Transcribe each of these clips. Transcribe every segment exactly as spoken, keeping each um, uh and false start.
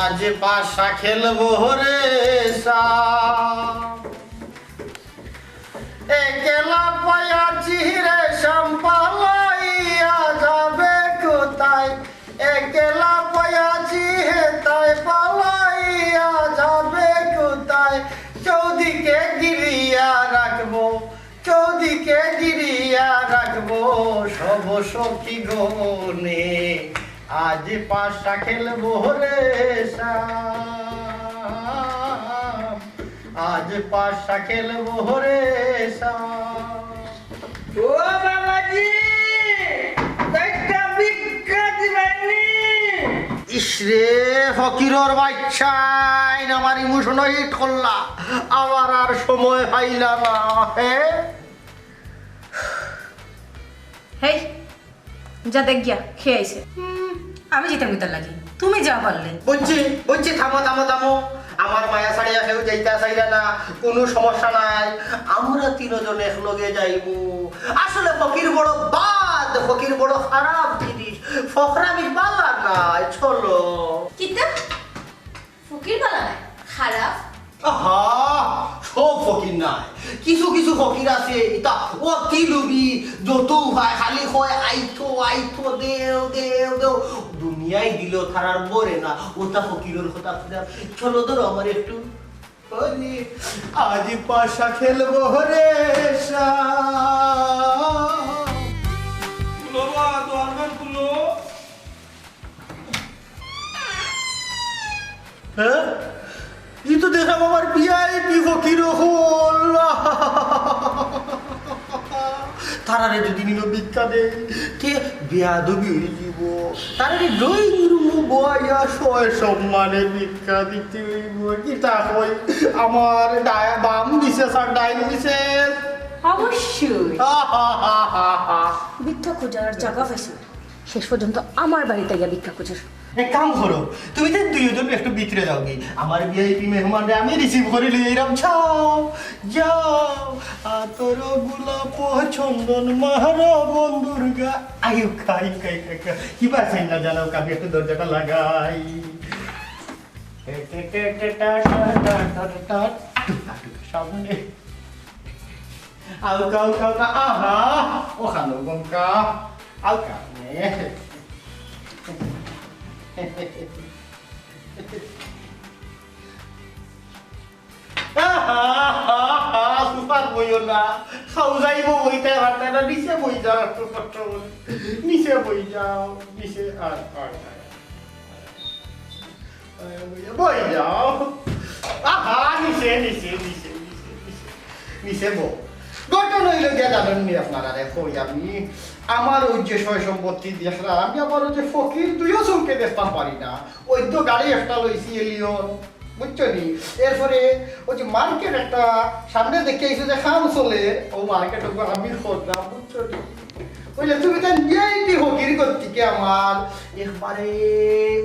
আজ পাশা খেলবো রে সাম, একলা পয়াছি রে সাম, পালাইয়া যাবে কোথায়? একলা পয়াছি হে তাই, পালাইয়া যাবে কোথায়? চৌদিকে গিরিয়া রাখবো, চৌদিকে গিরিয়া রাখবো সব সখী গণে। আজ পাশা খেলবো রে সাম, আজ পাশা খেলবো রে সাম। ও বাবাজি, একটা ভিক্ষা দিবেননি? ইস রে, ফকিরর বাচ্চাইন আমার ইমোশন হিট করলা, আমার আর সময় পাইলা না। হে, হেই, যা দেখ গিয়া, খেয়ে আইছে। হুম, আমি যেতাম কিতার লাগি, তুমি যা পারলে। বুঝছি, বুঝছি, থামো, থামো, থামো। আমার মায়া ছাড়িয়া কেউ যাইতা চাইরা না, কোনো সমস্যা নাই। আমরা তিনজন একলগে যাইমু। আসলে ফকির বড় বাদ, ফকির বড় খারাপ জিনিস। ফকরামি বালা নাই, চলো। কিতা? ফকির বালা নাই, খারাপ। আহা, সব ফকির নায়, কিছু কিছু ফকির আছে, ইতা অতি লোভী, যত উপায় খালি কয়, "আইতো, আইতো, দেও, দেও, দেও।" দুনিয়ায় দিলেও তারার ভরে না, ওটা ফকিরর কথা। চলো ধরো আমার একটু। আজ পাশা খেলবো রে সাম। খুলো বা, দোয়ারখান খুলো। হ্যাঁ? ই তো দেখলাম আমার ভিআইপি ফকির অকল। তারারে যদি নিনো ভিক্ষা দেই, তে বেয়াদবি অই যিবো। তারারে ড্রয়িং রুমো বওয়াইয়া সয় সম্মানে ভিক্ষা দিতে অইবো। কিতা কই, আমার ডায়া-, বাম মিসেস আর ডাইন মিসেস। অবশ্যই। ভিক্ষা খোঁজার জাগা পাইছো না। শেষ পর্যন্ত আমার বাড়িত আইয়া ভিক্ষা খুঁজের। এক কাম করো, তুমি তো দুইজন একটু ভিতরে যাওগি, আমার ভিআইপি মেহমানরে আমি রিসিভ করি লই আইরাম। যাও, যাও, আতর গোলাপ চন্দন মারো বন্ধুর গা। আইউক্কা, আইউক্কা, আইউক্কা, আইউক্কা। কিবা চাইন না জানাউক্কা, আমি একটু দরজাটা লাগাই। সামনে। আউক্কা, আউক্কা, আউক্কা, আহা, অখানো গমকা, আউক্কা, নে। আহা, হা, হা, সুপার বইও না, খাও যাইবো বইতে পারতে না, নিচে বই যাও, একটু কষ্ট করে, নিচে বই যাও, নিচে, আয়, আয়, আয়। বই যাও। আহা, নিচে, নিচে, নিচে, নিচে, নিচে। নিচে বও। ঘটনা অইলো গিয়া জানইন নি আপনারারে কই আমি, আমার ওই যে সয় সম্পত্তি দেখরা, আমি আবার ওই যে ফকির দুইও চউখে দেখতাম পারি না। ওই তো গাড়ি একটা লইছি এলিয়ন, বুঝছো নি? এরপরে ওই যে মার্কেট একটা সামনে দেখি আইছো যে কাম চলের, ও মার্কেট ওগুলো আমি করতাম, বুঝছো নি? কইলে, "তুমি তো ভিআইপি ফকির গতিকে আমার একবারে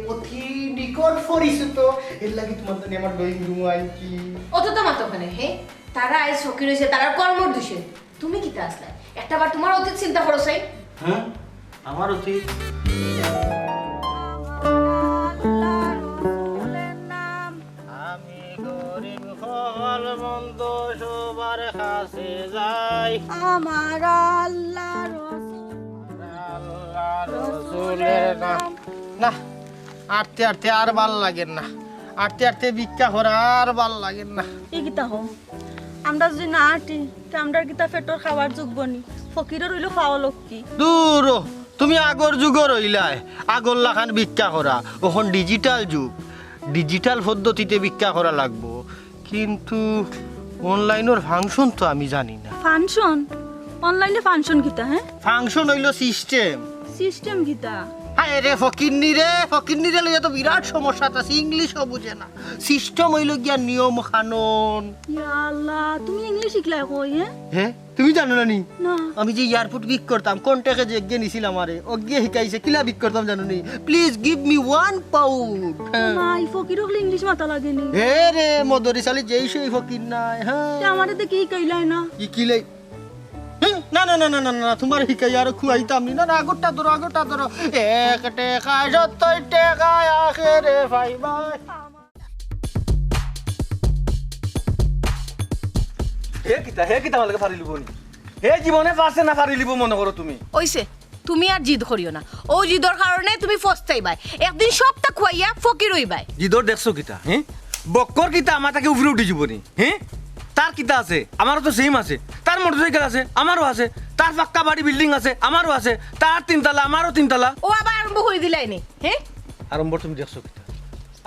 অতি নিকট পরিচিত, এর লাগি তোমার জন্য আমার ড্রয়িং রুম আনছি।" অত তো মাতো কেনে, হে? তারা আইজ ফকির অইছে, তারার কর্মর দোষে। তুমি কিতা আছলায়? একটা বার তোমার অতীত চিন্তা করো চাই। হ্যাঁ? আমার অতীত? আমি গরিব, ফল মন্দ সবার কাছে যাই। আমার আল্লাহ রসুল। আল্লাহ রসুলের নাম। না, আটতে আটতে আর ভাল লাগের না। আটতে আটতে ভিক্ষা করা আর ভাল লাগের না। ই কিতা কও? আমরা যদি না আটি, তে আমরার কিতা পেটর খাওয়ার জুটবো নি? ফকিরর অইলো পাও লক্ষ্মী। দূর ও, তুমি আগর যুগর অইলায়, আগর লাখান ভিক্ষা করা। অখন ডিজিটাল যুগ, ডিজিটাল পদ্ধতিতে ভিক্ষা করা লাগবো। কিন্তু অনলাইনর ফাংশন তো আমি জানি না। ফাংশন? অনলাইনে ফাংশন কিতা, হে? ফাংশন অইলো সিস্টেম। সিস্টেম কিতা? হায় রে ফকিন্নি রে, ফকিন্নি রে লইয়া তো বিরাট সমস্যাত আছি, ইংলিশও বুঝে না। সিস্টেম অইলো গিয়া নিয়ম কানুন। ইয়া আল্লাহ, তুমি ইংলিশ শিখলায় কই, হে? হে? তুমি জানো না নি? না। আমি যে এয়ারপোর্ট পিক করতাম, কন্ট্যাক্টে যে একজন নিছিল আমারে, অগিয়ে শিখাইছে, কিলা পিক করতাম জানো নি? "Please give me one pound।" হ্যাঁ। মা, ই ফকির অকলে ইংলিশ মাতা লাগে নি? হে রে, মদরিছ আলি যেই সেই ফকির নায়, হ্যাঁ। তে আমারে দেখি শিখাইলায় না। ই কিলাই? হুম, না, না, না, না, না, না, তোমার হিকাই আর খুয়াইতাম নি। না, না, আগরটা ধরো, আগরটা ধরো। এক টেকা সত্তর টেকা আখেরে পাইবায়। হে কিতা, হে কিতা আমার লগে ফাড়ি লিবো নি? হে জীবনে পারছে না ফাড়ি লিবো মনে করো তুমি? অইছে, তুমি আর জিদ করিও না। অউ জিদর কারণে তুমি ফস্তাইবায়। একদিন সবটা খুয়াইয়া ফকির অইবায়। জিদর দেখছো কিতা, হে? বক্কর কিতা আমার থাকি উপরে উঠি যিবো নি, হে? তার কিতা আছে? আমারও তো সেম আছে। তার মোটরসাইকেল আছে, আমারও আছে। তার পাক্কা বাড়ি বিল্ডিং আছে, আমারও আছে। তার তিনতলা, আমারও তিনতলা। অউ আবার আরম্ভ করি দিলায় নি, হে? আড়ম্বর তুমি দেখছো কিতা?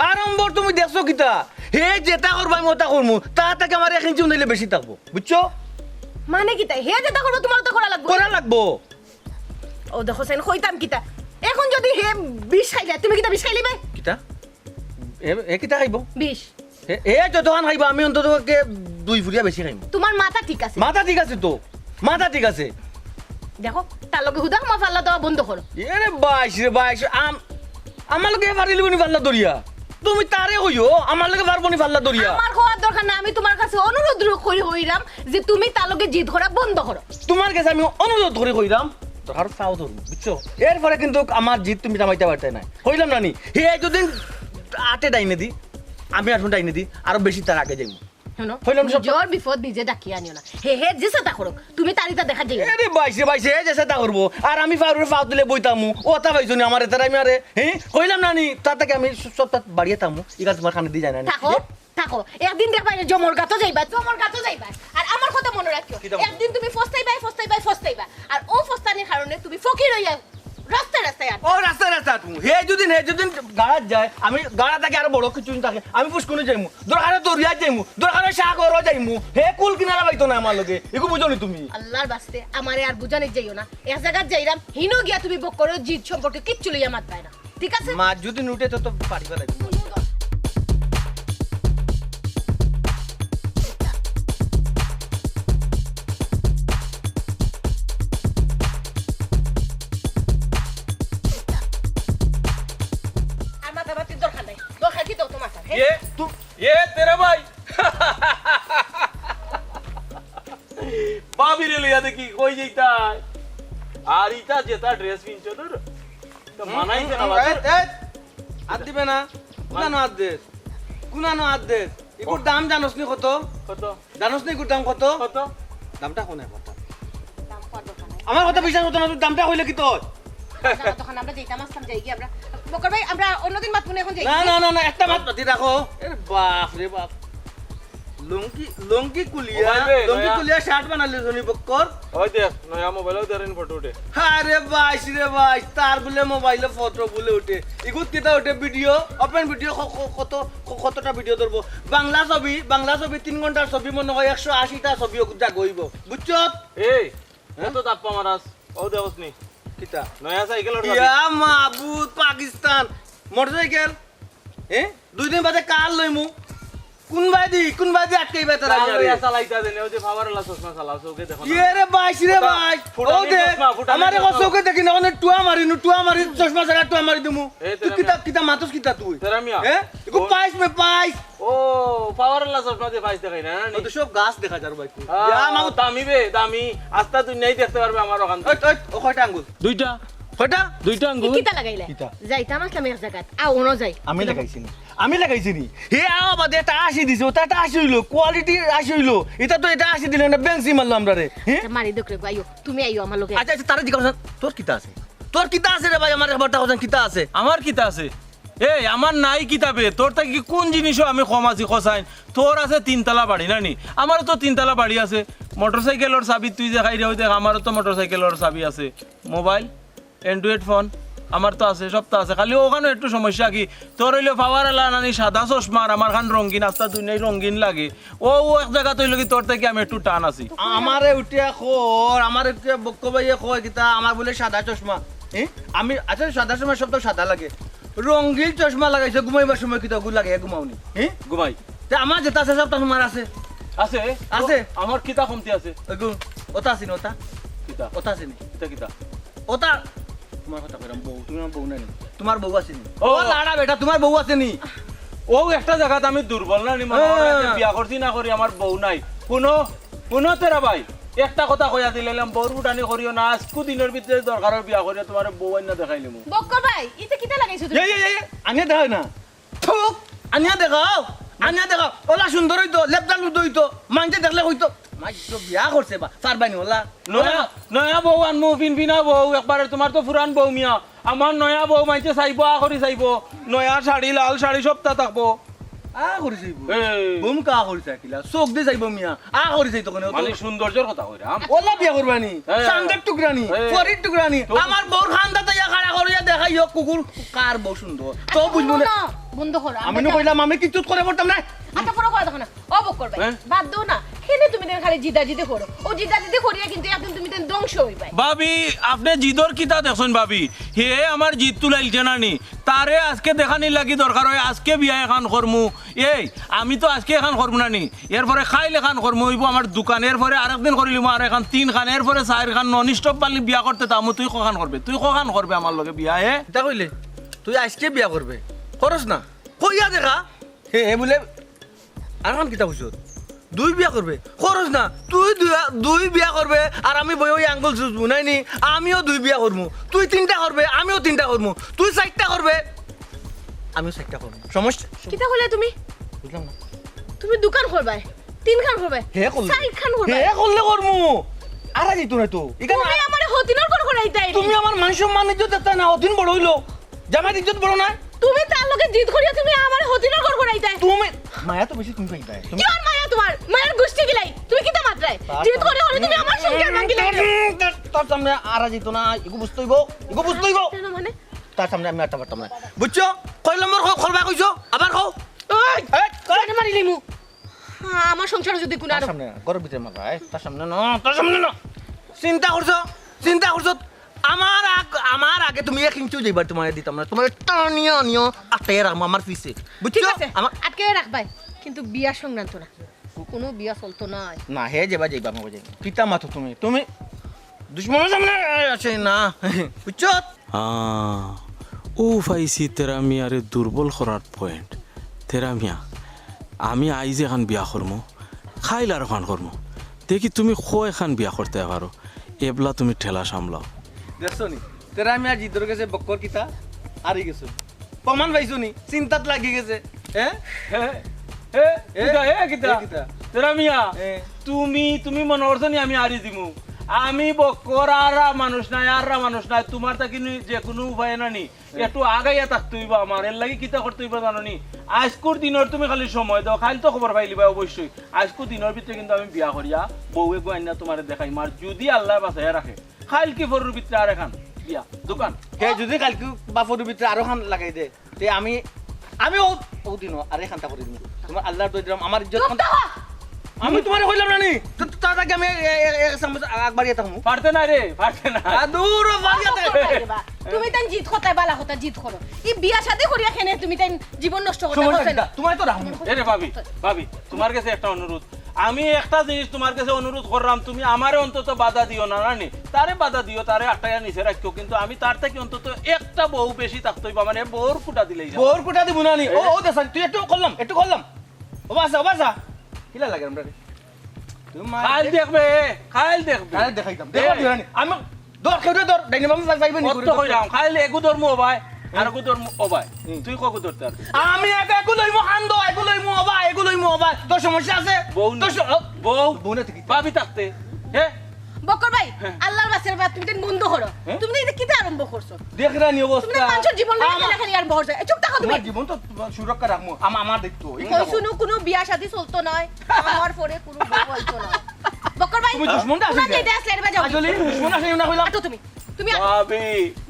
আড়ম্বর তুমি দেখছো কিতা? হে যেটা করবো আমি ওটা করমু। তার থাকি আমার এক ইঞ্চি উনাইলে বেশি থাকবো, বুঝছো? মানে কিতা? হে যেটা করবো তোমার তো করা লাগবো। করা লাগবো। অউ দেখো চাইন, কইতাম কিতা? এখন যদি হে বিষ খাইলে, তুমি কিতা বিষ খাইলিবায়? কিতা? এ, এ কিতা খাইবো? বিষ। এ, এ যতখান খাইবো, আমি অন্তত পক্ষে দুই ফুরিয়া বেশি খাইমু। তোমার মাথা ঠিক আছে? মাথা ঠিক আছে তো, মাথা ঠিক আছে। দেখো, তার লগে হুদা হুদা ফাল্লা দেওয়া বন্ধ করো। এরে বাইশ রে বাইশ, আম-, আমার লগে ফাড়ি লিবো নি ফাল্লা ধরিয়া? তুমি তারে কইও, আমার লগে ফারবো নি ফাল্লা ধরিয়া? আমার কওয়ার দরকার না, আমি তোমার কাছে অনুরোধ করি কইরাম যে তুমি তার লগে জিদ করা বন্ধ করো। তোমার কাছে আমি অনুরোধ করি কইরাম, ধর ফাও ধরমু, বুঝছো? এরপরে কিন্তু আমার জিদ তুমি থামাইতা পারতায় নায়। কইলাম না নি, হে যুদি আটে ডাইনে দি, আমি এখন ডাইনে দি, আরো বেশি তার আগে যাইমু। হুনো, কইলাম সব নিজর বিপদ নিজে ডাকিয়া আনিও না। হে, হে, যে সেটা করুক, তুমি তার ইতা দেখা যাইও না। এরে বাইশ রে বাইশ, হে যে সেটা করবো, আর আমি ফাউরে ফাউ তুলে বইতামু, ও তা পাইছো নি আমার এতার আমি আরে, হে? কইলাম না নি, তার থাকি আমি সব তার বাড়িয়ে থামু, ইগাল তোমার কানে দি যায় না নি। থাকো, থাকো, একদিন দেখবায় যে জমর গাতো যাইবা, জমর গাতো যাইবা। আর আমার কথা মনো রাখিও, কিতা মনো? একদিন তুমি ফস্তাইবায়, ফস্তাইবায়, ফস্তাইবা। আর অউ ফস্তানির কারণে তুমি ফকির অইয়া রাস্তায় রাস্তায় আট। ও রাস্তায় রাস্তায় আটমু। হে যুদি, হে যুদি গাড়াত যায়, আমি গাড়া থাকি আরো বড় কিছু থাকে, আমি পুষ্কুনি যাইমু, দরকারে দরিয়া যাইমু, দরকারে সাগরও যাইমু। হে কুল কিনারা পাইতো না আমার লগে, ইগু বুঝো নি তুমি? আল্লার বাস্তে, আমারে আর বুঝানিত যাইও না। এক জাগাত যাইরাম, হিনো গিয়া তুমি বক্করর জিদ সম্পর্কে কিচ্ছু লইয়া মাতবায় না। ঠিক আছে? মা যুদি নুটে তো, তো পারিবা লাগবো। আর মাতামাতির দরকার নাই। দরকার কিতা অত মাতার, হে? এ, তু-, এ, তেরা ভাই। ভাবিরে লইয়া দেখি কই যাইতায়। আর ইতা যেতা dress পিনছো, ধুর। তো মানাইছে না, এই, বাবা। এই, আত দিবে না। কুনানো আত দেস? কুনানো আত দেস? ইগুর দাম জানোস নি কত? কত? জানোস নি ইগুর দাম কত? কত? দামটা কও না, কত? দাম কওয়ার দরকার নাই। আমার কথা বিশ্বাস করতো না, তুই দামটা কইলে কিতা অয়? না, তখন আমরা যাইতাম, আসতাম, যাই গিয়া আমরা। বক্কর ভাই, আমরা অন্যদিন মাতমু নে, এখন যাই। না, না, না, না, একটা মাত মাতি রাখো। এরে বাপ রে বাপ। লুঙ্গি, লুঙ্গি কুলিয়া, মোবাইল দে, লুঙ্গি নয়া। কুলিয়া শার্ট বানাইলে শুনি বক্কর। ওই দেখ, নয়া মোবাইলও দেখ, ফটো উঠে। আরে বাইশ রে বাইশ, তার বুলে মোবাইলো ফটো বুলে উঠে। ইগুত কিতা উঠে ভিডিও, open ভিডিও ক-, ক-, কত, ক-, কতটা ভিডিও ধরবো? বাংলা ছবি, বাংলা ছবি তিন ঘন্টার ছবি মনে অয় একশো আশিটা ছবি ওগুত জাগা অইবো। বুঝছত? এই, হ্যাঁ? কত দাপ্পা মারাস? ও দেখোস নি? কিতা? নয়া সাইকেলর চাবি। ইয়া মাবুদ, পাকিস্তান। মোটরসাইকেল? হ্যাঁ? দুই দিন বাদে কার লইমু? কুনবায়দি, কুনবায়দি আটকাইবা তারা কার আমারে? লইয়া চালাইতা দেনে, ওই যে পাওয়ারওয়ালা চশমা চালাস, ওকে দেখো না। ইয়ে রে বাইশ রে ফুটা-, বাইশ। ফুটানি ও দে, চশমা, ফুটানি আমারে চশমা। কও চোখে দেখি না, অনে টুয়া মারি নু, টুয়া মারি, চশমা ছাড়া টুয়া মারি দিমু। এ, তুই তেরা কিতা, মিয়া। কিতা মাতস কিতা তুই? তেরা মিয়া। হ্যাঁ? ইগু ও। পাইস মে পাইস। ও, পাওয়ারওয়ালা চশমা দিয়া পাইস দেখাই না, না নি? ও তো সব গাছ দেখা যার ভাই তুই। আহ, ইয়া মামু। দামি বে, দামি। আস্তা দুনিয়াই দেখতে পারবে আমার ওখান থেকে। ওই, ওই, ও কয়টা আঙ্গুল? দুইটা। কয়টা? দুইটা আঙ্গুল। কিতা লাগাইলা? কিতা? যাইতাম আসলাম এক জাগাত। আও, অনো যাই। আমি লাগাইছি নি। আমি লাগাইছি নি। হে আও বাদে এটা আশি দিছে, ওটা এটা আশি অইলো, কোয়ালিটির আশি অইলো। এটা তো এটা আশি দিলে না, বেঞ্চি মারলো আমরারে। হ্যাঁ? আচ্ছা, মারি দুখ রে গো, আইও, তুমি আইও আমার লগে। আচ্ছা, আচ্ছা, তারে জিজ্ঞাসা, তোর কিতা আছে? তোর কিতা আছে রে ভাই? আমার একবার তা কথা কিতা আছে? আমার কিতা আছে? এই, আমার নাই কিতা বে, তোর থাকি কুন জিনিসও আমি কম আছি, কসাইন? তোর আছে তিনতলা বাড়ি, না নি? আমারও তো তিনতলা বাড়ি আছে। মোটরসাইকেলর চাবি তুই দেখাই রে, ওই দেখ, আমারও তো মোটরসাইকেলর চাবি আছে। মোবাইল, Android ফোন, আমার তো আছে, সব তো আছে। খালি ওখানো একটু সমস্যা কি, তোর অইলো পাওয়ারওয়ালা নানি সাদা চশমা, আর আমার খান রঙিন, আস্তা দুনিয়াই রঙিন লাগে। ও, ও এক জাগাত অইলো কি, তোর থাকি আমি একটু টান আছি। আমারে উঠিয়া কর, আমারে উঠিয়া বক্ক ভাইয়ে কয় কিতা, আমার বুলে সাদা চশমা। হ্যাঁ? আমি, আচ্ছা, সাদা চশমা সব তো সাদা লাগে। রঙিন চশমা লাগাইছে, ঘুমাইবার সময় কিতা ওগু লাগে, ঘুমাও নি? হ্যাঁ? ঘুমাই। তে আমার যেটা আছে সব তো তোমার আছে। আছে? আছে। আমার কিতা কমতি আছে? ওগু, ওটা আছে নি, ওটা? কিতা? ওটা আছে নি? কিতা, কিতা? ওটা, তোমার কথা কইরাম, বউ, তুমি আমার বউ নাই নি? তোমার বউ আছে নি? ও। ও লাড়া বেটা, তোমার বউ আছে নি? ও একটা জাগাত আমি দুর্বল না নি, মনে হয় যে হ্যাঁ। বিয়া করছি না করি, আমার বউ নাই। হুনো, হুনো তেরা ভাই, একটা কথা কইয়া দিলাইলাম, বউর ফুটানি করিও না, আইজকু দিনর ভিতরে দরকার অয় বিয়া করিয়া তুমারে বউ আনিয়া দেখাইলিমু। বক্কর ভাই, ইতে কিতা লাগাইছো তুমি? এই, এই, এই, আনিয়া দেখাও না। থুক, আনিয়া দেখাও, আনিয়া দেখাও। অলা সুন্দর অইতো, লেবদা লুদ অইতো, মাইনষে দেখলে কইতো, "মাই তো বিয়া করছে বা, পারবায়নি অলা।" নয়া, নয়া বউ আনমু, ফিনফিনা বউ, একবারে তুমার তো পুরান বউ মিয়া। আমার নয়া বউ মাইনষে চাইবো, আ করি চাইবো। নয়া শাড়ি, লাল শাড়ি সবতা থাকবো। আ করি চাইবো? এই। বুমকা আ করি চাই কিলা? চউখ দি চাইবো মিয়া, আ করি চাইতো কেনে? মানে সৌন্দর্যর কথা কইরাম। অলা বিয়া করবায়নি? হ্যাঁ। চান্দর টুকরানি, হ্যাঁ। পরির টুকরানি। তো আমার বউর কান্দাত আইয়া খাড়া করিয়া দেখাইও কুকুর কার বউ সুন্দর। তো আচ্ছা, বুঝবো না। না, বন্ধ করো। আমি আমরা নু কইলাম, আমি কিচ্ছু করে পারতাম না। আচ্ছা, পুরো কথা দেখো না। ও বক্কর ভাই, হ্যাঁ? বাদ দেও না। কেনে তুমি তাইন খালি জিদাজিদি করো? ও জিদাজিদি করিয়া কিন্তু একদিন তুমি তাইন ধ্বংস অইবায়। ভাবি, আপনে জিদর কিতা দেখছইন ভাবি? হে আমার জিদ তুলাইলছে না নি? তারে আইজকে দেখানির লাগি দরকার অয়, আইজকে বিয়া এখান করমু। এই, আমি তো আইজকে এখান করমু না নি? এরপরে কাইল এখান করমু, অইবো আমার দোকান। এরপরে আরেকদিন করিলিমু আরেকখান, তিনখান, এরপরে চাইরখান, non-stop বালি বিয়া করতে থাকমু। তুই কখান করবে? তুই কখান করবে আমার লগে বিয়া, হে? ইতা কইলে? তুই আইজকে বিয়া করবে? করস না? কইয়া দেখা। হে, হে বুলে, আরখান কিতা কইছস? দুই বিয়া করবে? করস না। তুই দুই, দুই বিয়া করবে, আর আমি বই ওই আঙ্গুল চুষবো, নায় নি? আমিও দুই বিয়া করমু। তুই তিনটা করবে, আমিও তিনটা করমু। তুই চাইরটা করবে, আমিও চাইরটা করমু। সমস্যা? কিতা কইলে তুমি? বুঝলাম না। তুমি দুখান করবায়, তিনখান করবায়, হে করলে। চাইরখান করবায়। হে করলে করমু। আরা যাইতো না তো। ইখান তুমি আমারে হতিনর ঘর করাইতায় নি। তুমি আমার মান সম্মান ইজ্জত দেখতায় না, হতিন বড় অইলো। জামাইর ইজ্জত বড় না? তুমি তার লগে জিদ করিয়া তুমি আমারে হতিনর ঘর করাইতায়। তুমি মায়া তো বেশি তুমি পাইতায়। তুমি কিওর মায়া তুমার? মায়ার গুষ্টি গিলাই। তুমি কিতা মাতরায়? তার জিদ সামনে করে করে তুমি আমার সংসার ভাঙিলাইলায়। তার, তার সামনে আরা যাইতো না, ইগু বুঝতে অইবো, ইগু বুঝতে অইবো। কেনে মানে? তার সামনে আমি আটতা পারতাম না। বুঝছো? কয় নম্বর খ-, খরবা কইছো? আবার কও। ওই, এই, কই? কেনে মারিলিমু? হ্যাঁ, আমার সংসারো যদি কুনু তার আরো সামনে, ঘরর ভিতরে মাতরায়, তার সামনে না, তার সামনে না। চিন্তা করছো? চিন্তা করছো? আমার আগ-, আমার আগে তুমি এক ইঞ্চিও যাইবার তুমারে দিতাম না। তুমারে টানিয়া আনিয়া আটকাইয়া রাখমু আমার পিছে। বুঝছো? ঠিক আছে, আমার আটকাইয়া রাখবায়, কিন্তু বিয়া সংক্রান্ত না। কুনু বিয়া চলতো নায়। না, হে যেবায় যাইবা, আমি যাইবা। কিতা মাতো তুমি? তুমি দুশমনর সামনে আছে না। বুঝছো? আহ, অউ পাইছি তেরা মিয়ারে দুর্বল করার point। তেরা মিয়া, আমি আইজ এখান বিয়া করমু, কাইল আরোখান করমু। দেখি তুমি কয়খান বিয়া করতায় পারো, এবলা তুমি ঠেলা সামলাও। দেখছো নি? তেরা মিয়া জিদর গেছে বক্কর কিতা? হারি গেছো। প্রমাণ পাইছো নি? চিন্তাত লাগি গেছে। হে? হে? হে? হে? কিতা? হে কিতা? হে কিতা? তেরা মিয়া, হে। তুমি, তুমি মনো করছো নি আমি হারি যিমু? আমি বক্কর আররা মানুষ নায়, আররা মানুষ নায়। তুমার থাকি নি যে কুনু উপায় না নি। হে। একটু আগাইয়া থাকতে অইবো আমার। এরলাগি কিতা করতে অইবো জানো নি? আইজকুর দিনর তুমি খালি সময় দেও, কাইল তো খবর পাইলিবায় অবশ্যই। আইজকুর দিনর ভিতরে কিন্তু আমি বিয়া করিয়া বউ এগু আনিয়া তুমারে দেখাইমু। আর যুদি আল্লায় বাঁচাইয়া রাখে, কাইল কি পরর ভিতরে আরেকখান বিয়া, দুইখান। হে যুদি কাইলকু বা পরর ভিতরে আরোখান লাগাই দে, তে আমি, আমি অউ, অউ দিনও আরেকখানতা করি দিমু। তুমার আল্লার দোয়াই দিলাম, আমার ইজ্জত চুপ থাকো। আমি তুমারে কইলাম না নি? তো, তো, তার আগে আমি এ, এ, এ, এক চামচ আগ বাড়িয়া থাকমু। পারতে না রে, পারতে না। আ, দূর, বাড়িয়া থাক। তুমি তাইন জিদ করতায়, বালা কথা জিদ করো। ই বিয়া শাদি করিয়া কেনে তুমি তাইন জীবন নষ্ট করতায়, সমস্যা বুঝছো নি? কিতা? তুমারে তো রাখমু। এ রে ভাবি, ভাবি, তুমার গেছে একটা অনুরোধ। আমি একটা জিনিস তুমার গেছে অনুরোধ কররাম, তুমি আমারে অন্তত বাধা দিও না, না নি? তারে বাধা দিও, তারে আটকাইয়া নিচে রাখিও, কিন্তু আমি তার থাকি অন্তত একটা বউ বেশি থাকতে অইবো, মানে বউর কুটা দিলেই যাও। বউর কুটা দিমু না নি? ও, এ? ও, দেখ, তুই একটু করলাম, একটু করলাম। ও বাসা, ও বাসা। কিলা লাগে আমরা রে? তুমার কাইল দেখবে, কাইল দেখবে। কাইল দেখাইতাম। এ। দেখো, দিও না নি? আমি ধর, কেউ ধর, ডাইনে বামে যাইবে নি কত করে? কইরাম, কাইল এগু ধরমু অবায়, হুম। আরগু ধরমু অবায়। হুম। তুই কগু ধরতে পারবি? আমি এক, এগু লইমু, কান্দো, এগু লইমু অবায়, এগু লইমু অবায়। তোর সমস্যা আছে? বউ তোর নি-, স-, বউ? বউ না থাকি? ভাবি থাকতে, হে? বক্কর ভাই, হে। আল্লার ওয়াস্তে বা তুমি তাইন বন্ধ করো। হে? তুমি ইতা কিতা আরম্ভ করছো? দেখরায় নি অবস্থা? তুমি মানষর জীবন লইয়া আমার খেলাখেলি আরম্ভ করছো। এ, চুপ থাকো তুমি। তুমার জীবন তো সুরক্ষা রাখমু। আমা-, আমার দায়িত্ব। এই কইছো নু, কুনু বিয়া শাদি চলতো নায়। আমার পরে কুনু বউ অইতো নায়। বক্কর ভাই, তুমি দুশমনটা কুনান আছো যাইতে আসলে, এর বাজে আসলে দুশমন আছে না কইলাম। আটো তুমি। তুমি আটো। ভাবি।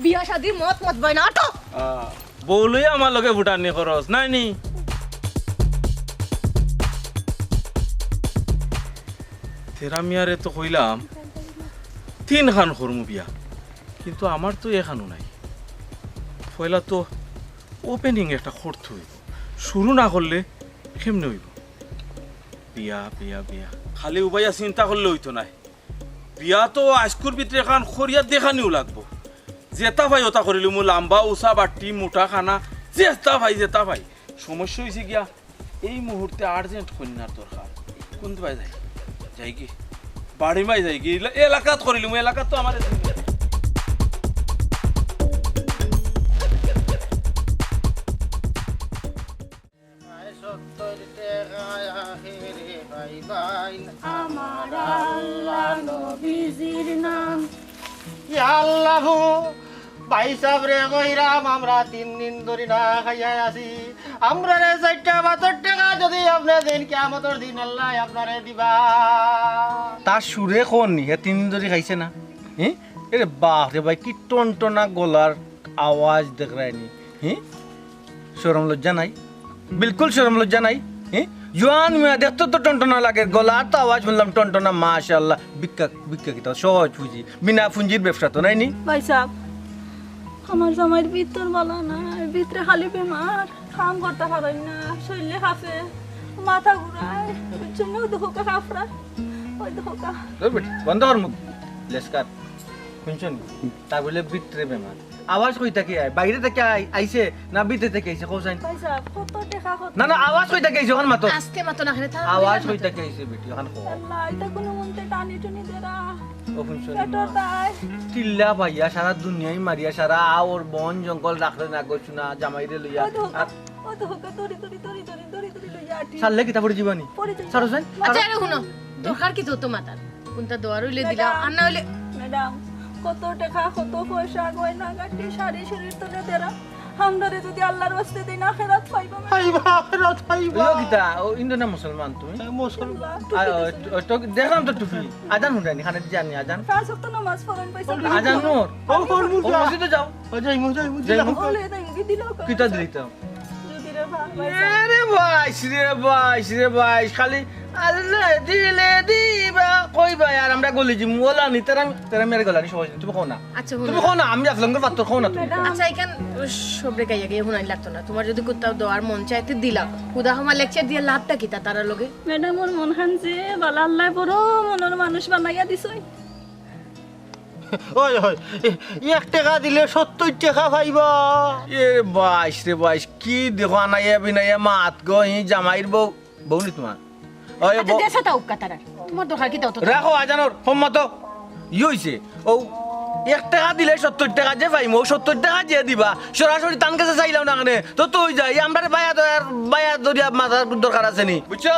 বিয়া শাদির মত মত বয় না, আটো। আহ, বউ লইয়া আমার লগে ফুটানি খরচ নাই নি? তেরা মিয়ারে তো কইলাম তিনখান করমু বিয়া, কিন্তু আমার তো এখানও নাই। পয়লা তো opening একটা করতে অইবো, শুরু না করলে কেমনে অইবো? বিয়া, বিয়া, বিয়া। খালি উবাইয়া চিন্তা করলে অইতো নায়। বিয়া তো আইজকুর ভিতরে এখান করিয়া দেখানিও লাগবো। যেতা পাই ওতা করিলিমু, লাম্বা, উচা, বাট্টি, মুটা, কানা, যেতা পাই, যেতা পাই। সমস্যা অইছে গিয়া, এই মুহূর্তে urgent কইন্যার দরকার। কুন দিবায় যাই? যাই কি? বাড়ি মাই যাই কি? এলা-, এলাকাত করিলিমু, এলাকাত তো আমার আমার আল্লাহ নবীজির নাম। ইয়া আল্লাহ, ভাই সাহেব রে কইরাম, আমরা তিন দিন ধরি না খাইয়া আছি। আমরারে চাইরটা ভাতর টেকা যদি আপনে দেইন, কিয়ামতর দিন আল্লায় আপনারে দিবা। তার সুরে কওনি, হে তিন দিন ধরি খাইছে না? হি? এরে বাফরে ভাই, কি টনটনা গলার আওয়াজ দেখরায়নি। হি? শরম লজ্জা নাই? বিলকুল শরম লজ্জা নাই? হি? জোয়ান মিয়া, দেখতে তো টনটনা লাগে, গলার তো আওয়াজ হুনলাম টনটনা, মাশাআল্লাহ। ভিক্ষা, ভিক্ষা কিতা? সহজ পুঁজি, বিনা পুঁজির ব্যবসা তো নায়নি? ভাই সাহেব, আমার জামাইর ভিতর ভালা নায়, ভিতরে খালি বেমার, কাম করতা পারইন না, শরীলে কাঁপে, মাথা ঘুরায়, বুঝছো নি? ওই দেখউক্কা কাফরা, ওই দেখউক্কা। ধুর বেটি, বন্ধ কর মুখ। লেস্কার, হুনছো নি? তার বুলে ভিতরে বেমার। আওয়াজ কই থাকি আয়? বাইরে থাকি আই-, আইছে না ভিতরে থাকি আইছে? কও চাইন। ভাই সাহেব, কত টেকা, কত না, না, আওয়াজ কই থাকি আইছে? অখান মাতো। আস্তে মাতো না, এখানে থাম, আওয়াজ কই থাকি আইছে বেটি? অখান কও। আল্লাহ, ইতা কুনু মন্তে টানি টুনি দেরা। ও হুনছো নি? পেটর দায়। চিল্লা পাইয়া সারা দুনিয়াই মারিয়া, সারা আওর বন জঙ্গল রাখরে না গো সোনা, জামাইরে লইয়া। ওই দেখউক্কা, আর ওই দেখউক্কা, দড়ি, দড়ি, দড়ি, দড়ি, দড়ি, দড়ি লইয়া আটি। ছাড়লে কিতা পড়ি যিবানি? পড়ি যাইবা। ছাড়ো চাইন, আচ্ছা, ছাড়ো। আরে হুনো, দরকার কিতা অত মাতার? কুনটা দেওয়ার অইলে দিলাও, ম্যাডাম, আর না অইলে ম্যাডাম, কত টেকা, কত পয়সা, গয়না গাটি, শাড়ি, শরীর তুলে দেরা। আমরারে যদি আল্লাহর ওয়াস্তে দেইন, আখেরাত পাইবা, ম্যাডাম। পাইবা, আখেরাত পাইবা। অইলো কিতা? ও ইন্দু না মুসলমান তুমি? হ্যাঁ, মুসলমান। আ, ও, ও, তো দেখলাম তো টুপি। আজান হুনরায়নি, কানে জানি আজান। পাঁচ ওয়াক্ত নামাজ পড়ইন, পয়সা ও, আজান নুর। ও, ও, ও, ও, মসজিদে যাও। ও, যাইমু, যাইমু, যাইমু। দিলাও। ওলে, তাই কি দিলাও? কিতা দিলাইতাম? যদি রে বাবা, এ রে বাইশ রে বাইশ রে বাইশ, খালি আল্লাহ দিলে দিবা, কইবা আর আমরা গলি যিমু, ওলা নি, তেরা, তেরা মেরে গলা নি, সহজ নি, তুমি কও না। আচ্ছা, হুনো। তুমি কও না, আমি আফলঙ্গর পাত্তর কও না তুমি। ম্যাডাম। আচ্ছা, ইখান সবরে গাইয়া গাইয়া হুনানি লাগতো না। তুমার যদি কুত্তাও দেওয়ার মন চায়, তে দিলাও। হুদা হমা lecture দিয়া লাভটা কিতা তারার লগে? ম্যাডাম, ওর মন খান যে বালা, আল্লায় বড় মনর মানুষ বানাইয়া দিছইন। ওই, ওই, এ-, এক টেকা দিলে সত্তইর টেকা পাইবা। এ বাইশ রে বাইশ, কি দেখো আনাইয়া বিনাইয়া মাত গো, ই জামাইর বউ, বউ নি তুমার? ওই আচ্ছা, বউ দেশে তা উক্কা তারার। তুমার দরকার কিতা অত? রাখো আজানর, সম্মত। ই অইছে, ও এক টেকা দিলে সত্তইর টেকা যে পাইমু, ও সত্তইর টেকা যে দিবা, সরাসরি তান গেছে চাইলাও না কেনে? তো, তো অই যায়, আমরারে বায়া দয়ার, বায়া দরিয়া মাতার দরকার আছে নি, বুঝছো?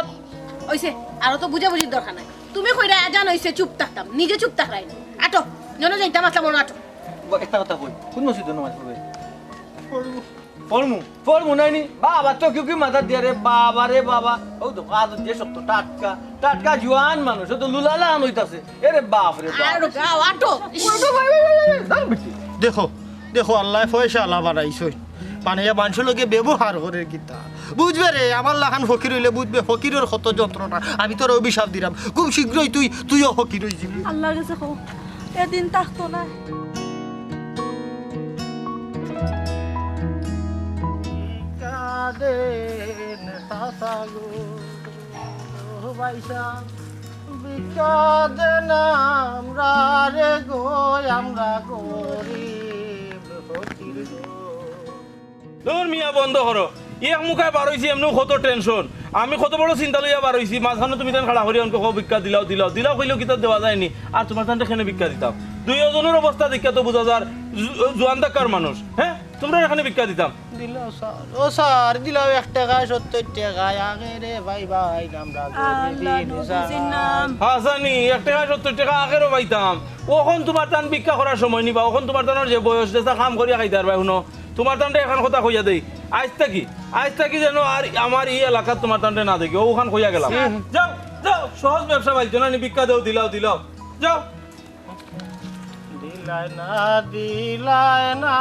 অইছে, আরো তো বুঝাবুঝির দরকার নাই। তুমি কইরায় আজান অইছে, চুপ থাকতাম, নিজে চুপ থাকরায় না। আটো, যেন যাইতাম আসলাম, অনো আটো। বা, একটা কথা কই, কুন মসজিদো নামাজ পড়বে? পড়মু। পড়মু, পড়মু নায়নি? বাবা, তো কেউ কি মাথা দিয়া রে, বাবা রে বাবা। ও তো, আজ যে শক্ত টাটকা, টাটকা জোয়ান মানুষ, ও তো লুলালা আন অইতাছে। এরে বাফ রে বাফ। আরো গাও, আটো। ইশ। দেখো, দেখো, আল্লায় পয়সাআলা বানাইছইন। বানাইয়া মানষর লগে ব্যবহার করের কিতা? বুঝবে রে, আমার লাখান ফকির অইলে বুঝবে ফকিরর কত যন্ত্রণা। আমি তোরে অভিশাপ দিরাম, খুব শীঘ্রই তুই, তুইও ফকির অইযিবি। আল্লার গেছে কও, এদিন থাকতো না। কাঁদেন চাচা গো, ও ভাইসাব, ভিক্ষা দেন আমরারে গো, আমরা গরিব ফকির গো। ধুর মিয়া, বন্ধ করো। এক মুখায় বার অইছি, এমনেউ কত tension। আমি কত বড় চিন্তা লইয়া বার অইছি, মাঝখানো তুমি তান খাড়া করি অনকে কও ভিক্ষা দিলাও, দিলাও, দিলাও কইলেও কিতা দেওয়া যায়নি। আর তুমার তানরে কেনে ভিক্ষা দিতাম? দুইওজনর অবস্থা দেখিয়া তো বুঝা যার জু-, জুয়ান থাকার মানুষ। হ্যাঁ? তুমরারে কেনে ভিক্ষা দিতাম? দিলাও স্যার, ও স্যার, দিলাও এক টেকায় সত্তইর টেকায়, আগে রে ভাই, ভাই, আমরা গরিব আল্লাহ নবীজির নাম। হাসানি, এক টেকায় সত্তইর টেকা আগেরও পাইতাম। অখন তুমার তান ভিক্ষা করার সময় নি বা, অখন তুমার তানর যে বয়স, যেতা কাম করিয়া খাইতার ভাই, হুনো, তুমার তানরে একখান কথা কইয়া দেই, আইজ থাকি, আইজ থাকি যেন আর আমার ই এলাকাত তুমার তানরে না দেখি, অউখান কইয়া গেলাম। যাও, যাও, সহজ ব্যবসা পাইছো না নি, ভিক্ষা দেও, দিলাও, দিলাও, যাও। দিলায় না, দিলায় না,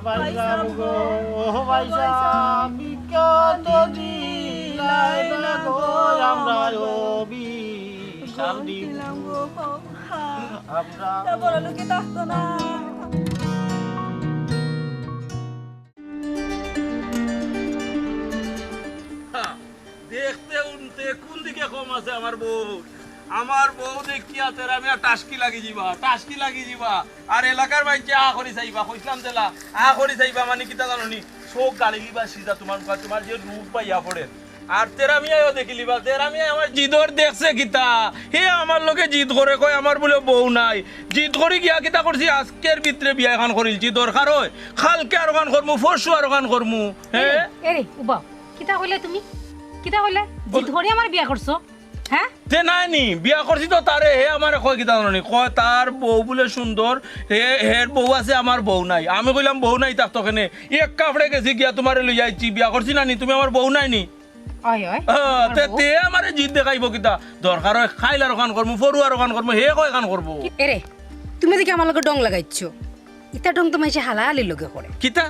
ভাইসাব গো, ও ভাইসাব, ভিক্ষা তো দিলায় না গো, আমরা অভিশাপ দিমু। আমরা তা বড় লোকে থাকতো না। দেখতে উনতে কুন দিকে কম আছে আমার বউ? আমার বউ দেখিয়া তেরা মিয়া টাসকি লাগি যিবা, টাসকি লাগি যিবা। আর এলাকার মাইনষে আ করি চাইবা, কইছলাম যেলা, আ করি চাইবা মানে কিতা জানো নি? চউখ গাড়ি লিবা সিধা তুমার মুখা, তুমার যে রূপ পাইয়া পড়ের। আর তেরা মিয়ায়ও দেখিলিবা, তেরা মিয়ায় আমার জিদর দেখছে কিতা, হে আমার লগে জিদ করে, কয় আমার বুলে বউ নাই। জিদ করি গিয়া কিতা করছি, আইজকের ভিতরে বিয়া এখান করিলছি, দরকার অয় কালকে আরোখান করমু, পরশু আরোখান করমু। হে? এরে, এরে, উবাও, কিতা কইলে তুমি? কিতা কইলে? জিদ করি আমার বিয়া করছো? হ্যাঁ? তে নায় নি, বিয়া করছি তো তারে, হে আমারে কয় কিতা জানো নি? কয় তার বউ বুলে সুন্দর, হে, হের বউ আছে, আমার বউ নাই। আমি কইলাম, বউ নাই থাকতো কেনে? এক কাপড়ে গেছি গিয়া তুমারে লইয়া আইছি, বিয়া করছি না নি, তুমি আমার বউ নায় নি? অয়, অয়। হ্যাঁ, আমার তে, বউ। তে আমারে জিদ দেখাইবো কিতা? দরকার অয় কাইল আরোখান করমু, পরশু আরোখান করমু, হে কয়খান করবো। কি, এরে, তুমি দেখি আমার লগে ঢং লাগাইছো। ইতা ঢং তো মাইনষে হালাহালির লগে করে। কিতা?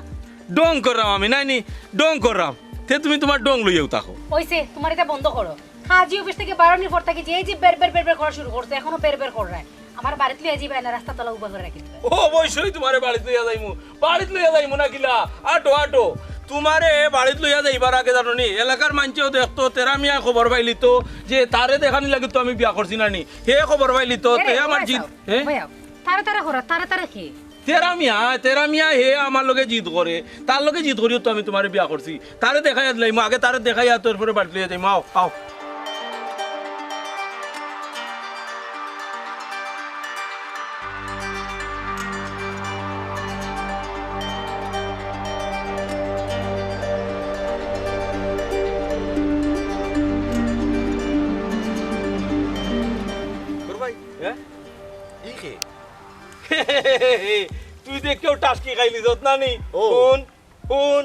ঢং কররাম আমি, নায় নি? ঢং কররাম। তে তুমি তুমার ঢং লইয়াউ থাকো। অইছে, তুমার ইতা বন্ধ করো। কাজী অফিস থাকি বারনির পর থাকি যে এই যে বের বের বের বের করা শুরু করছে, এখনো বের বের কররায়। আমার বাড়িত লইয়া যাইবায় না, রাস্তার তলা উবা করি রাখি দিবায়। ও, অবশ্যই তুমারে বাড়িত লইয়া যাইমু, বাড়িত লইয়া যাইমু না কিলা? আটো, আটো। তুমারে বাড়িত লইয়া যাইবার আগে জানো নি, এলাকার মাইনষেও দেখতো, তেরা মিয়ায় খবর পাইলিতো যে তারে দেখানির লাগি তো আমি বিয়া করছি না নি। হে খবর পাইলিতো, এরে, তে আমার জিদ, হে? তারে তারে করা, তারে তারে কি? তেরা মিয়া, তেরা মিয়া হে আমার লগে জিদ করে, তার লগে জিদ করিউ তো আমি তুমারে বিয়া করছি। তারে দেখাইয়া দিলাইমু, আগে তারে দেখাইয়া তারপরে বাড়িত লইয়া যাইমু। আও, আও। হে? ই কে? তুই দেখিয়াউ টাসকি খাইলিছত না নি? ও। হুন, হুন।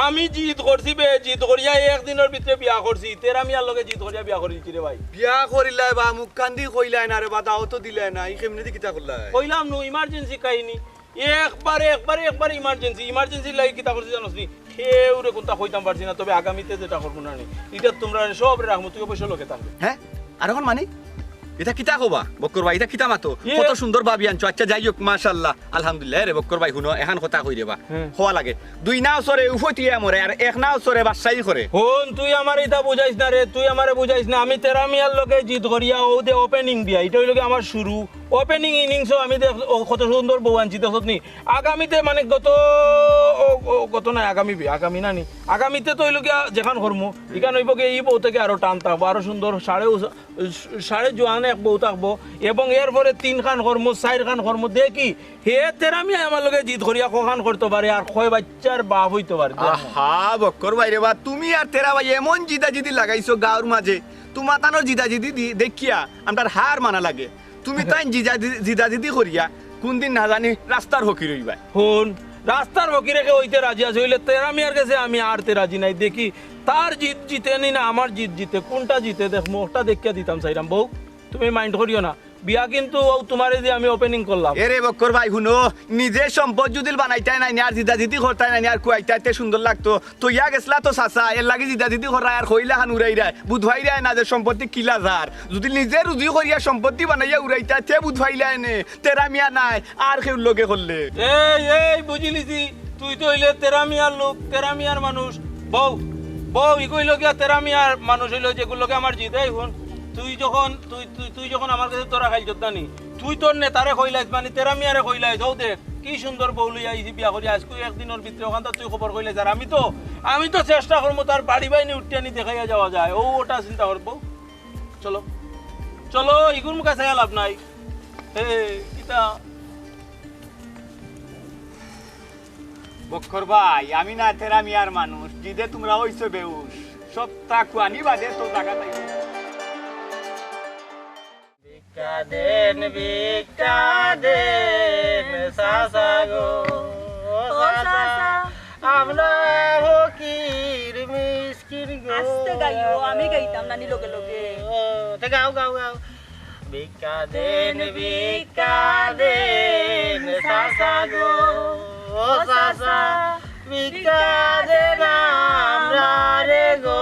আমি জিদ করছি বে, জিদ করিয়া একদিনর ভিতরে বিয়া করছি। তেরা মিয়ার লগে জিদ করিয়া বিয়া করিলছি রে ভাই। বিয়া করিলায় বা, মুখখান্দি কইলায় না রে বা, দাওয়াতও দিলায় না। ই কেমনেদি কিতা করলায়? কইলাম নু, emergency কাহিনী। একবারে, একবারে, একবারে emergency। Emergency লাগি কিতা করছি জানোস নি? কেউরে কুন্তা কইতাম পারছি না, তবে আগামীতে যেটা করমু না নি, ইটা তুমরারে সবরে রাখমু, তুই অবশ্য লগে থাকবে। হে? আরোখান মানি? ইতা কিতা কও বা, বক্কর ভাই, ইতা কিতা মাতো? ইয়ে। কত সুন্দর ভাবি আনছো। আচ্ছা, যাই হউক, মাশাআল্লাহ, আলহামদুলিল্লাহ। এরে বক্কর ভাই, হুনো, এখান কথা কই রে বা। হে। কওয়া লাগে। দুই নাও চড়ে উফতিয়া মরে, আর এক নাও চড়ে বাদশাই করে। হুন, তুই আমারে ইতা বুঝাইস না রে, তুই আমারে বুঝাইস না। আমি তেরা মিয়ার লগে জিদ করিয়া অউ দে opening দিয়া, ইটা অইলো গি আমার শুরু। Opening innings-ও আমি দেখ, অউ কত সুন্দর বউ আনছি, দেখছত নি? আগামীতে মানে গত, অউ, অউ, গত নায়, আগামী বে, আগামী না নি? আগামীতে তো অইলো গিয়া যেখান করমু, ইখান অইবো গি ই বউ থাকি আরো টান থাকবো, আরো সুন্দর, সাড়ে উস-, সাড়ে জোয়ান এক বউ থাকবো, এবং এরপরে তিনখান করমু, চাইরখান করমু, দেখি হে তেরা মিয়ায় আমার লগে জিদ করিয়া কখান করতো পারে, আর কয় বাইচ্চার বাপ অইতো পারে। আহা, বক্কর ভাই রে বা, তুমি আর তেরা ভাই এমন জিদাজিদি লাগাইছো গাঁওর মাঝে, তুমাতানর জিদাজিদি দি-, দেখিয়া আমরার হার মানা লাগে। তুমি তাইন জিদা-, জিদাজিদি করিয়া কুনদিন না জানি রাস্তার ফকির অইবায়। হুন, রাস্তার ফকিরে কেউ অইতে রাজি আছে, অইলে তেরা মিয়ার গেছে আমি আরতে রাজি নাই। দেখি, তার জিদ জিতে নি না আমার জিদ জিতে, কুনটা জিতে দেখমু, অটা দেখিয়া দিতাম চাইরাম। বউ, তুমি mind করিও না, বিয়া কিন্তু অউ তুমারে দি আমি opening করলাম। এরে বক্কর ভাই, হুনো, নিজে সম্পদ যুদি বানাইতায় নায় নি, আর জিদাজিদি করতায় নায় নি, আর কুয়াইতায় তে সুন্দর লাগতো। থইয়া গেছলা তো চাচা, এরলাগি জিদাজিদি কররায় আর কইলাখান উড়াইরায়, বুঝাইরায় না যে সম্পত্তি কিলা যার। যুদি নিজে রুজি করিয়া সম্পত্তি বানাইয়া উড়াইতায়, তে বুঝাইলায় নে, তেরা মিয়া নায়, আর কেউর লগে করলে। এই, এই, বুঝিলিছি, তুই তো অইলে তেরা মিয়ার লোক, তেরা মিয়ার মানুষ। বউ, বউ, ইগু অইলো গিয়া তেরা মিয়ার মানুষ অইলো, যেগুর লগে আমার জিদ। এই হুন, তুই যখন, তুই, তুই, তুই যখন আমার গেছে তোরা খাইল জোদ্দানি, তুই তোর নেতারে কইলাইস, মানে তেরা মিয়ারে কইলাইস, অউ দেখ, কি সুন্দর বউ লইয়া আইছি বিয়া করি, আইজকু একদিনর ভিতরে অখানতা তুই খবর কইলে যার। আমি তো, আমি তো চেষ্টা করমু তার বাড়ি বাইনি উঠিয়া নি দেখাইয়া যাওয়া যায়। অউ অটা চিন্তা করমু। চলো, চলো, ইগুর মুখা চাইয়া লাভ নাই। হে, কিতা? বক্কর ভাই, আমি না তেরা মিয়ার মানুষ, জিদে তুমরা অইছো বেহুশ। সবতা কুয়ানি বাদে তো জাগা থাকি। ভিক্ষা দেন, ভিক্ষা দেন, চাচা গো, ও চাচা, আমরা ফকির মিসকিন গো। আস্তে গাইও, আমি গাইতাম নানি লগে লগে। তে গাও, গাও, গাও। ভিক্ষা দেন, ভিক্ষা দেন, চাচা গো, ও চাচা, ভিক্ষা দেন আমরারে গো,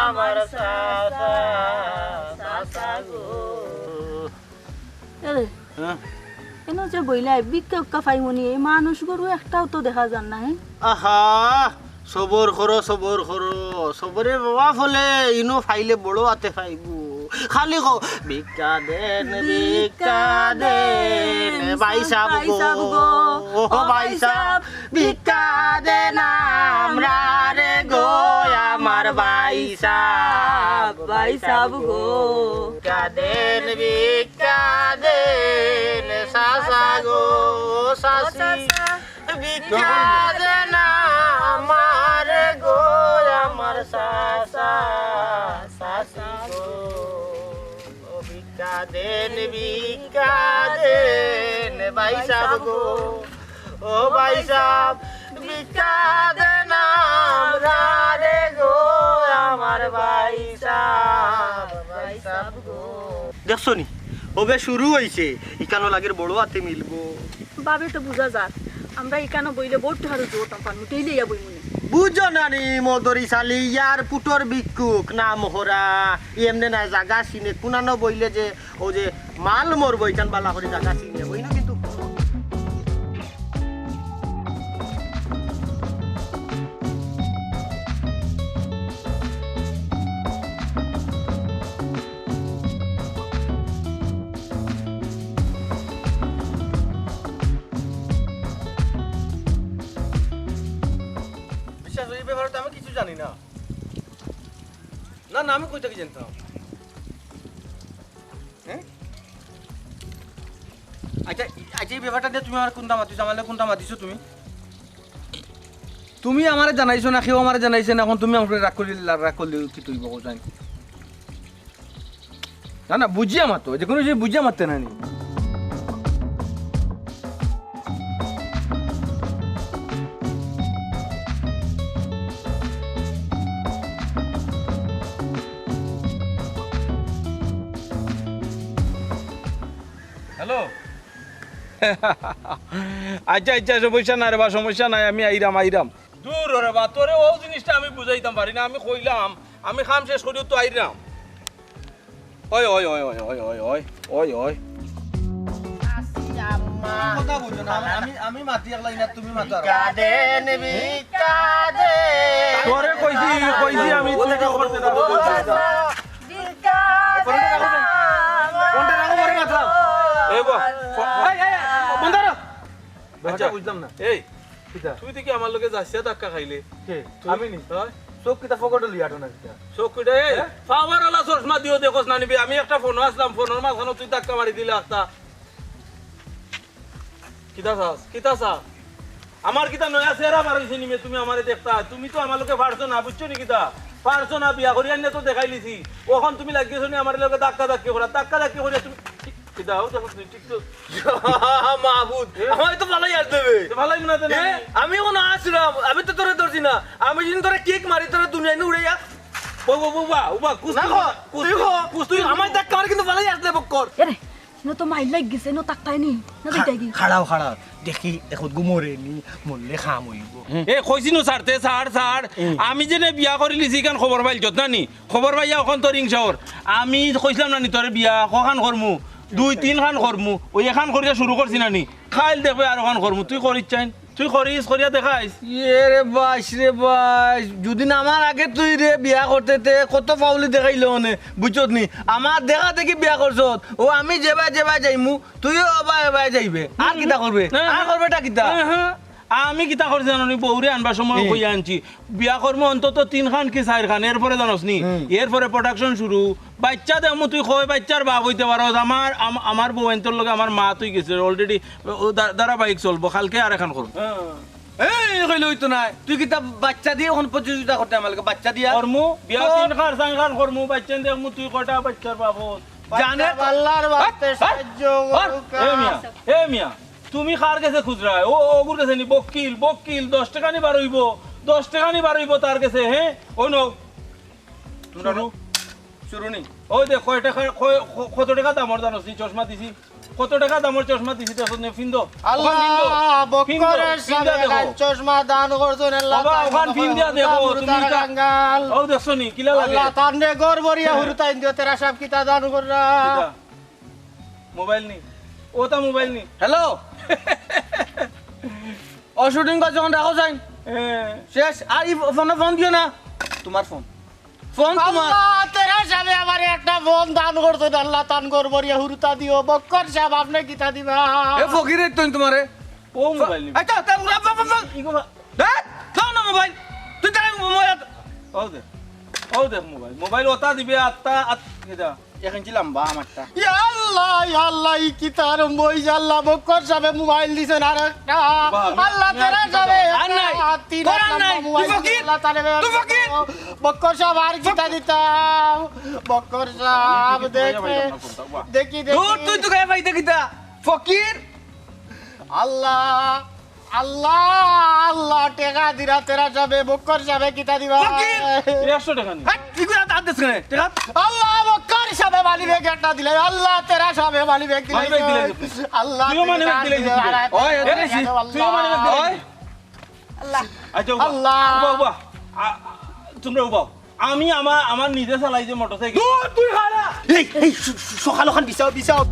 আমার চাচা, চাচা গো। এরে, হ্যাঁ? এনো যে বইলাই, ভিক্ষা উক্কা পাইমুনি, এই মানুষ গরু একটাও তো দেখা যার না, হ্যাঁ? আহা, সবর করো, সবর করো, সবরে বাবা ফলে, ইনো পাইলে বড় আতে পাইবো। খালি কও, ভিক্ষা দেন, ভিক্ষা দেন, ভাই সাব গো, ও ভাই সাব, ভিক্ষা দেন আমরারে গো, আমার ভাই হিসাব ভাই সাব গো। ভিক্ষা দেন, ভিক্ষা দেন, চাচা গো, চাচি। ভিক্ষা দেন আমার গো, আমার চাচা, চাচি গো। ও ভিক্ষা দেন, ভিক্ষা দেন, ভাই সাব গো। ও ভাই সাব, ভিক্ষা দেন আমরারে গো, আমার ভাই সাব, ভাই সাব গো। দেখছো নি, অবে শুরু অইছে, ইকানো লাগের বড় আতে মিলবো। ভাবে তো বুঝা যার, আমরা ইকানো বইলে বউত টেকার জোর তাম পারমু, টেইলে ইয়া বইমু নে। বুঝো না নি, মদরি সালি, ইয়ার পুটর ভিক্ষুক, নাম হরা, এমনে না জাগা চিনে, কুনানো বইলে যে ও যে মাল মরবো, ইখান বালা করি জাগা চিনিয়া বইন কিন্তু। বিশ্বাস, এই ব্যাপারে তো আমি কিছু জানি না। না, না, আমি কই থাকি জানতাম? হ্যাঁ? আচ্ছা, আচ্ছা, এই ব্যাপারটা নিয়ে তুমি আমার কোনটা মাতিছো, আমার লগে কোনটা মাতিছো তুমি? তুমি আমারে জানাইছো না, কেউ আমারে জানাইছে না, এখন তুমি আমারে রাগ করি, রাগ করলে কি তুই বকো জানি? না, না, বুঝিয়া মাতো, যে কোনো জিনিস বুঝিয়া মাততে না নি। হ্যালো। আচ্ছা, আচ্ছা, সমস্যা নাই রে বা, সমস্যা নাই, আমি আইরাম, আইরাম। দূর রে বা, তোরে ও জিনিসটা আমি বুঝাইতাম পারি না, আমি কইলাম, আমি কাম শেষ করিও তো আইরাম। ওই, ওই, ওই। কথা বুঝো না, আমি, আমি, আমি মাতি একলা ইনা, তুমি মাতো আর। ভিক্ষা দেন, ভিক্ষা দেন। তোরে কইছি, কইছি আমি, তুই কি করতে না? ভিক্ষা দেন। ফোনটা রাখো, পরে মাতলাম। এই বা, ফো-, এই, এই, এই, বন্ধ করো। আচ্ছা, বুঝলাম না। এই, কিতা? তুই দেখি আমার লগে যাইছিয়া ধাক্কা খাইলে। কে? তুই? আমি নি? হ্যাঁ? চোখ কিতা ফকটে লইয়া আটো না কিতা? চোখ কিতা? এই, হ্যাঁ? পাওয়ার আলা চশমা দিও দেখোস না নিবি। আমি একটা ফোনো আসলাম, ফোনর মাঝখানো তুই ধাক্কা মারি দিলে একটা। কিতা চাস? কিতা চাস? আমার কিতা নয়া চেহারা বার অইছে নি মে, তুমি আমারে দেখতা? তুমি তো আমার লগে পারছো না, বুঝছো নি কিতা? পারছো না, বিয়া করি আনিয়া তো দেখাইলিছি। অখন তুমি লাগিয়েছো নি আমার লগে ধাক্কা ধাক্কি করা, ধাক্কা ধাক্কি করিয়া তুমি কিতা হও দেখো তুমি ঠিক তো। মাহবুদ, এ? আমার তো ভালোই আসবে বে। তো ভালোই মনে হয় না। এ, আমি কোনো আসলাম, আমি তো তোরে ধরছি না। আমি যদি তোরে কিক মারি, তোরে দুনিয়া নিয়ে উড়ে যা। ও, ও, ও, বা, ও, বা, কুস্তি, না, কর, কুস্তি, তুই কর, কুস্তি তুই কর। আমার ধাক্কা মারি কিন্তু ভালোই আসলে বক্কর। এরে, ইনো তো মাইর লাগি গেছে, ইনো তাকতায় নি, না খা-, দুইটাই কি? খাড়াও, খাড়াও। দেখি, এখন ঘুমোরে নি, মরলে খাম অইব। এ, কইছি নু ছাড়তে, ছাড়, ছাড়। হুম। আমি যেনে বিয়া করিলিছি, ইখান খবর পাইলছত না নি? খবর পাইয়া অখন তোর হিংসা অর। আমি কইছিলাম না নি তোরে বিয়া, কখান করমু? দুই, তিন খান করমু। ওই এখান করিয়া শুরু করছি না নি? খাইল দেখবে আর অখান করমু। তুই করিস চাইন? তুই করিস, করিয়া দেখাইস। এ রে বাইস রে বাইস, যদি না আমার আগে তুই রে বিয়া করতে তে কত ফাউলি দেখাইলো অনে, বুঝছত নি? আমার দেখা দেখি বিয়া করছত। ও আমি যেবায় যেবায় যাইমু, তুইও ওবায় ওবায় যাইবে। আর কিতা করবে? হ্যাঁ। আর করবেটা কিতা? হ্যাঁ, হ্যাঁ। আমি কিতা করছি জানো নি? বউরে আনবার সময় হুম। কইয়া আনছি। বিয়া করমু অন্তত তিন খান কি চাইর খান, এরপরে জানোস নি? হুম। এরপরে production শুরু। বাইচ্চা দেখমু তুই কয় বাইচ্চার বাপ অইতে পারস। আমার, আম-, আমার বউয়াইন্তর লগে আমার মাত অই গেছে already। ও ধা-, ধারাবাহিক চলবো, কালকে আর এখান করবো। হ্যাঁ। এই, কইলে অইতো নায়। তুই কিতা বাইচ্চা দিয়া অখন প্রতিযোগিতা করতে আমার লগে? বাইচ্চা দিয়া? করমু, বিয়া কর। তিন খান, চাইর খান করমু, বাইচ্চা দেখমু তুই কয়টা বাইচ্চার বাপ অস। জানে তো। আল্লাহর বাস্তে হ্যাঁ? সাহায্য হ্যাঁ? করুকা। এ মিয়া, এ মিয়া, তুমি কার গেছে খুজরায়? ও, অগুর গেছে নি? বকিল, বকিল, দশ টেকা নি বার অইবো, দশ টেকা নি বার অইবো তার গেছে, হ্যাঁ? অউ নও। শুরু। শুরু নি? ওই দেখ, কয় টেকা, কয়, ক-, কত টেকা দামর জানোস নি চশমা দিছি? কত টেকা দামর চশমা দিছি দেখো নি, ফিন্দো। আল্লাহ, অখান ফিন্দো। বক্করের ফিন্দো, ফিন্দা সামনে দেখো। লাল চশমা দান করছইন, আল্লাহ বাবা, তাআলা অখান ফিন্দা দেখো, হুরুতারা তুমি কা-, কাঙ্গাল। ও দেখছো নি, কিলা লাগে? আল্লাহ, তানরে ঘর ভরিয়া হ্যাঁ। হুরুতা ইন্দিও, তেরা সাব কিতা দান কররা? কিতা? মোবাইল নি? ওটা মোবাইল নি? হ্যালো? ও শুটিং কর যখন রাখো যাই। হ্যাঁ। শেষ। আর ই ফোনে ফোন দিও না। তোমার ফোন। ফোন তোমার। আল্লাহ, তেরা সাবে আমারে একটা ফোন দান করছইন, আল্লাহ তান ঘর ভরিয়া হুরুতা দিও। বক্কর সাব, আপনে কিতা দিবা? এ ফকিরে তুই তোমারে। ও মোবাইল নিবি। এই তো, তো, উড়া, বা, বা, বা। ইগো বা- দেখ, দাও না মোবাইল। তুই তাই মোবাইল। ও দে। ও দেখ মোবাইল, মোবাইল ওটা দিবে আটটা, আট, এটা, এক ইঞ্চি লম্বা আমারটা। ইয়া আল্লাহ, ইয়া আল্লাহ, ই কিতা আরম্ভ অইছে? আল্লাহ, বক্কর সাবে মোবাইল দিছইন আরেকটা। বাহ, আল্লাহ, আমি আর তেরা কিতা সাবে দেব? আর নাই। তিন করার নাই। মোবাইল তুই ফকির। আল্লাহ তাআলা তুই ফকির। বক্কর সাব আর কিতা দিতাম? বক্কর সাব, দেখি, দেখি। দূর, তুই তো গায়ে পাইতে কিতা? ফকির। আল্লাহ, আল্লাহ, আল্লাহ, টেকা দিরা তেরা সাবে, বক্কর সাবে কিতা দিবা? ফকির! এই একশো টেকা নি। হাট, কি করে তার দেশ কেনে? টেকা? আল্লাহ, বক্কর সাবে মানি ব্যাগ একটা দিলে, আল্লাহ, তেরা সাবে মানি ব্যাগ দিলে। মানি ব্যাগ দিলে। আল্লাহ, তুইও মানি ব্যাগ দিলে। ওই, এ রে, তুইও মানি ব্যাগ দিলে। ওই। আল্লাহ। আচ্ছা, উবা। আল্লাহ। উবা, উবা। আ, আ, তোমরা উবাও। আমি আমার, আমার নিজে চালাই যে মোটরসাইকেল। দূর, তুই খালা। এই, এই, স-, স-, সকাল ওখান বিছাও, বিছাও।